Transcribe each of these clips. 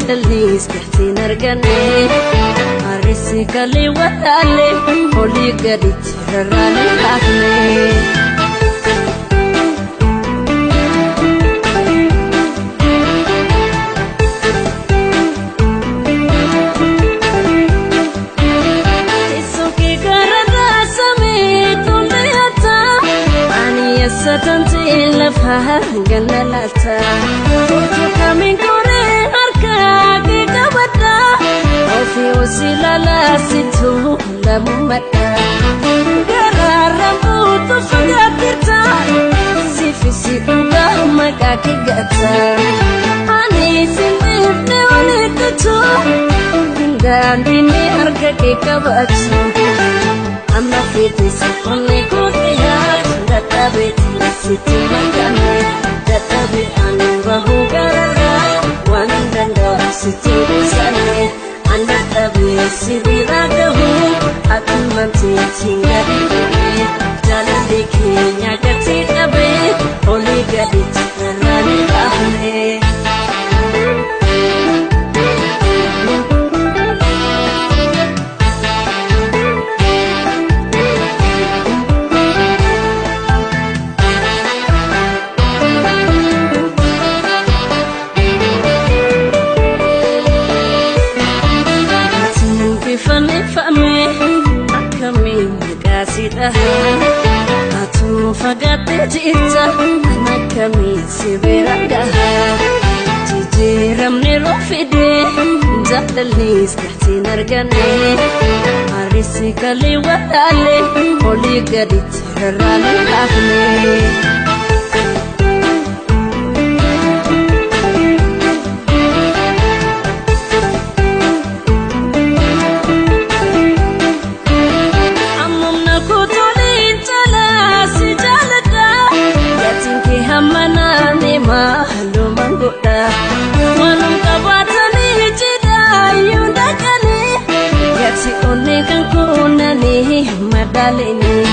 Jaalallis gatiin arganne Harrisi kalee walaalee olii gaditti rarraanee haafne. Teessoo kee gararraa samii tollee hataa ani eessatantee lafa ganna laata. Utuu kamiin koree harka kee qabadha ofii osii lalaasitu lamumadha. Garaarraan buutu fagaattirta siifisi dhugaa maqaa kee gata. Ani simbifne walitti daandiin harka kee qabatu. Amma feete si onnee kootee dadhabeeti sitti makame dadhabe ani bahuu gararraa waan hin danda'u sitti gosanne an dadhabe si bira gahuu akkumanteetiin gadi bu'ee jaalalli keenya gatii dhabee olii gaditti rarraanee dhaabne. Fannifame akkamiin maqaa si dhaha atuu fagaattee jirta an akkamiin si bira gaha jijjiiramni yeroo fide jaalallis gatiin arganne harrisi kalee walaalee olii gaditti rarraanee haafne. Ammamna kutuliin caalaa si jaaladha gatiin kee hammana maalumaan godha waanum qabaatanii cidha iyyuu dhaqanii gati onnee kan kuunanii madaalanii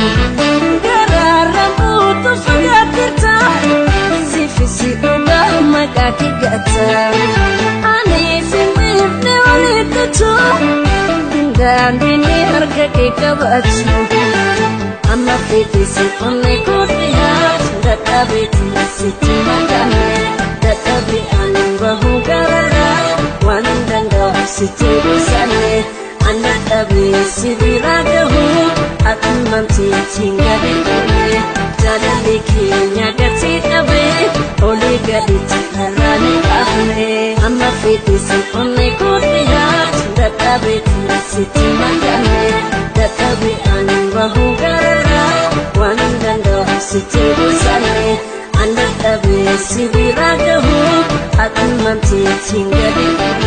garaarraan buutu fagaattirta siifisi dhugaa maqaa kee gata ani simbifne walitti daandiin harka kee qabatu. Amma feete si onnee kootee dadhabeeti sitti makame dadhabe ani bahuu gararraa waan hin danda'u sitti gosanne an dadhabe si bira gahuu akkumanteetiin gadi bu'ee jaalalli keenya gatii dhabee olii gaditti rarraanee dhaabne. Amma feete si onnee kootee dadhabeeti sitti makame dadhabe ani bahuu gararraa waan hin danda'u sitti gosanne an dadhabe si bira gahuu akkumanteetiin gadi bu'ee.